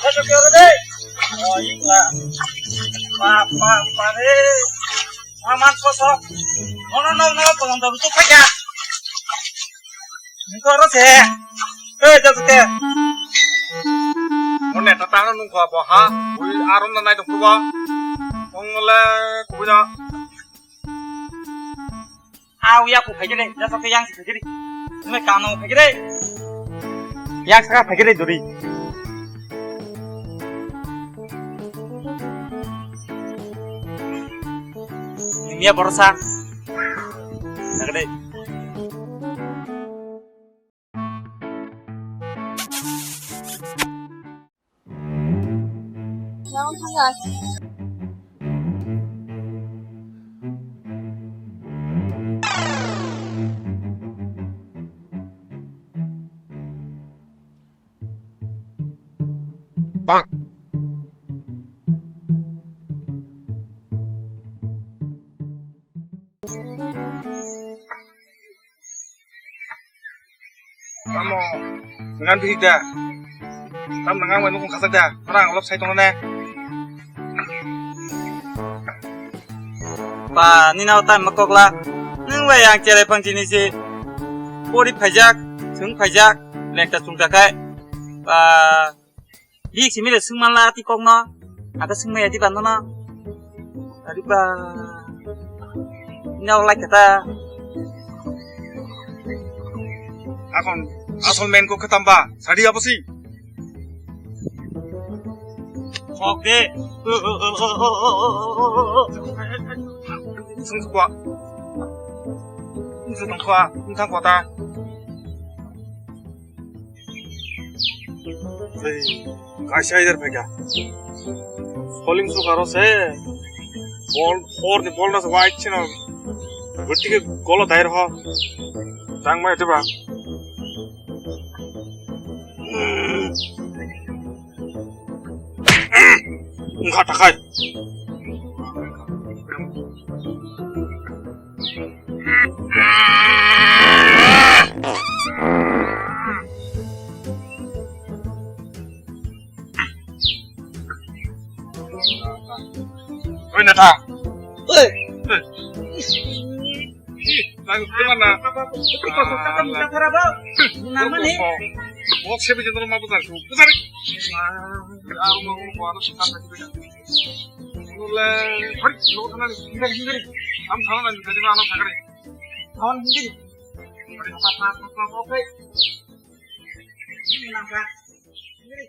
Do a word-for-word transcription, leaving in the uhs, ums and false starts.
Khaso kero de. Oh, ikla. Pa, pa, pa re. Saman koso. Ono no no tolong da rutu khaja. Niko ro se. Eh, jatuh ke. Mone tata nungkho bo ha. Ui aron na nai dong ba. Ongole kubuda. Au ya ku phai kere, ya sa yang phai kere. Ngai kano phai kere. Yang sa phai kere duri. Mia borosa. Nagade. Tamo ngan bihik da. Tam nang ang bai nukung khajak da. Khorang olop sai tongna ne. Ba, nini o time ma kokla. Nwng bai ang cherai phang chini si. Pori phaijak, thwng phaijak, lekta chungta khai. Ba, bihik simi le swngmanla ti kokno. Ata swngmaya ti bando no. Ari ba. Nini o like kata. Akon asol main ko khatam ba. Sadi apa sih? Sok de. Sung kwa. Sung kwa. Sung kwa ta. Ei, kaisa idhar phaikha. Soling sukaro se. Bol, hor ni bol na se white chino. Gutti ke golo dair ho. Tang mai tiba. Wngkha takhai. Oi, neta. Oi. Ih, nang kemana? Namanya? Bok sebi jendol ma bujar su. Bujar. Aru mau mau aru suka lagi. Nule, hari lo sana ni, hindari, hindari. Kamu sana lagi, tadi mana sana ni? Kawan hindari. Hari apa, apa, apa, apa, apa? Ini nangka. Hindari.